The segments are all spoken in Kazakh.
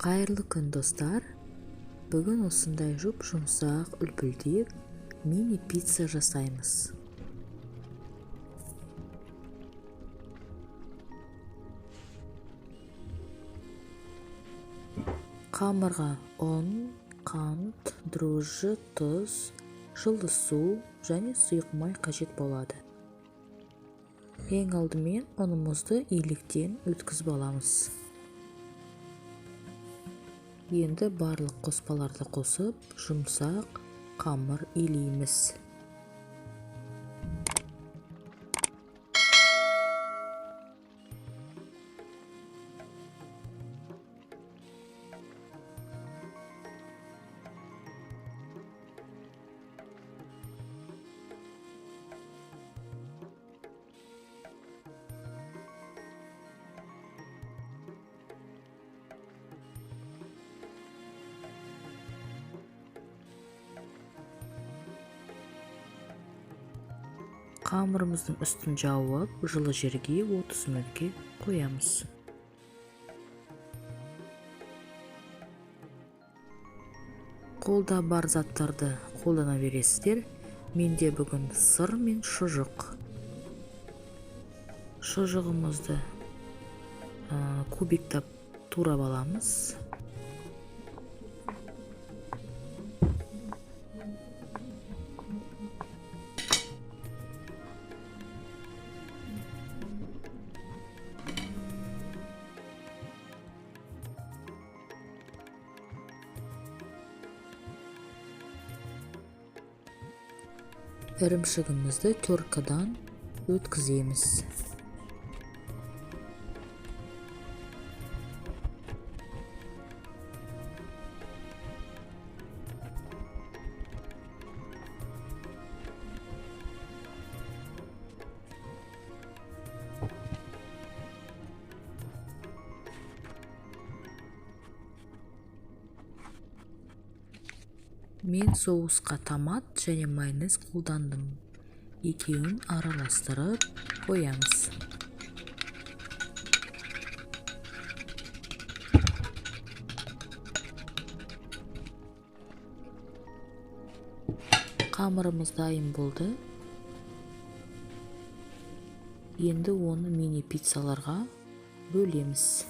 Қайырлы күн, достар! Бүгін осындай жұп-жұмсақ, үлпілдек мини пицца жасаймыз. Қамырға ұн, қант, дрожжи, тұз, жылы су және сұйық май қажет болады. Ең алдымен ұнымызды илектен өткізіп аламыз. Енді барлық қоспаларды қосып, жұмсақ қамыр илейміз. Қамырымыздың үстін жауып, жылы жерге 30 минутке қоямыз. Қолда бар заттарды қолдана бересіздер. Менде бүгін сыр мен шұжық. Шұжығымызды кубиктап турап аламыз. Ірімшігімізді теркадан өткіземіз. Мен соусқа томат және майонез қолдандым. Екеуін араластырып қоямыз. Қамырымыз дайын болды. Енді оны мини пиццаларға бөлеміз.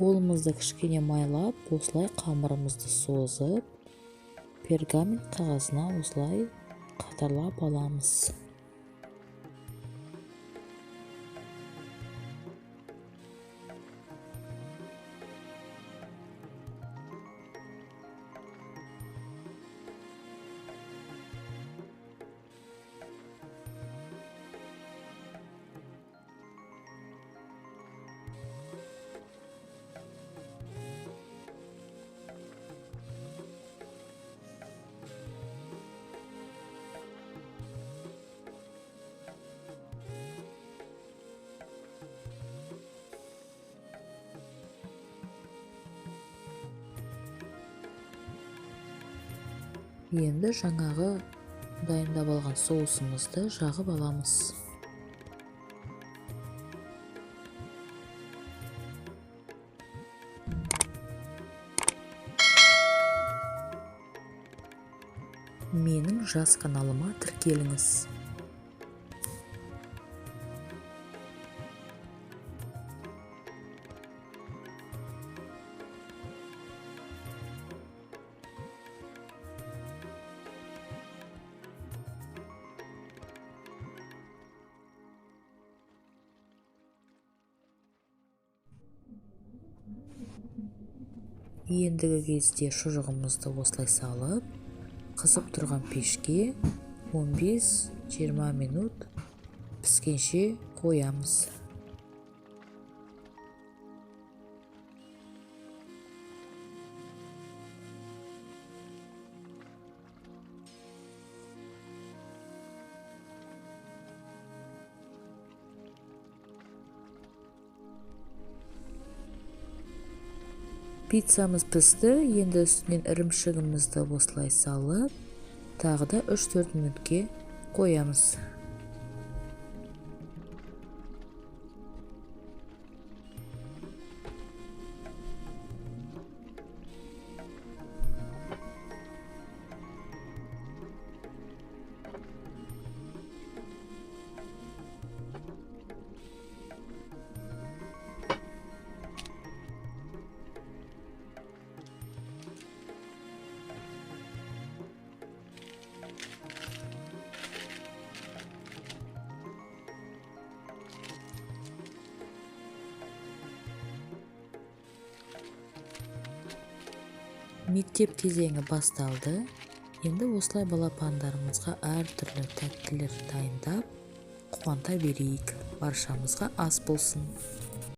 Қолымызды кішкене майлап, осылай қамырымызды созып, пергамент қағазына осылай қатарлап аламыз. Енді жаңағы дайындап алған соусымызды жағып аламыз. Менің жас каналыма тіркеліңіз. Ендігі кезде шұжығымызды осылай салып, қызып тұрған пешке 15-20 минут піскенше қоямыз. Пиццамыз пісті, енді үстінен ірімшігімізді осылай салып, тағы да 3-4 минутке қоямыз. Мектеп кезеңі басталды. Енді осылай балапандарымызға әртүрлі тәттілер дайындап, қуанта берейік. Баршамызға ас болсын.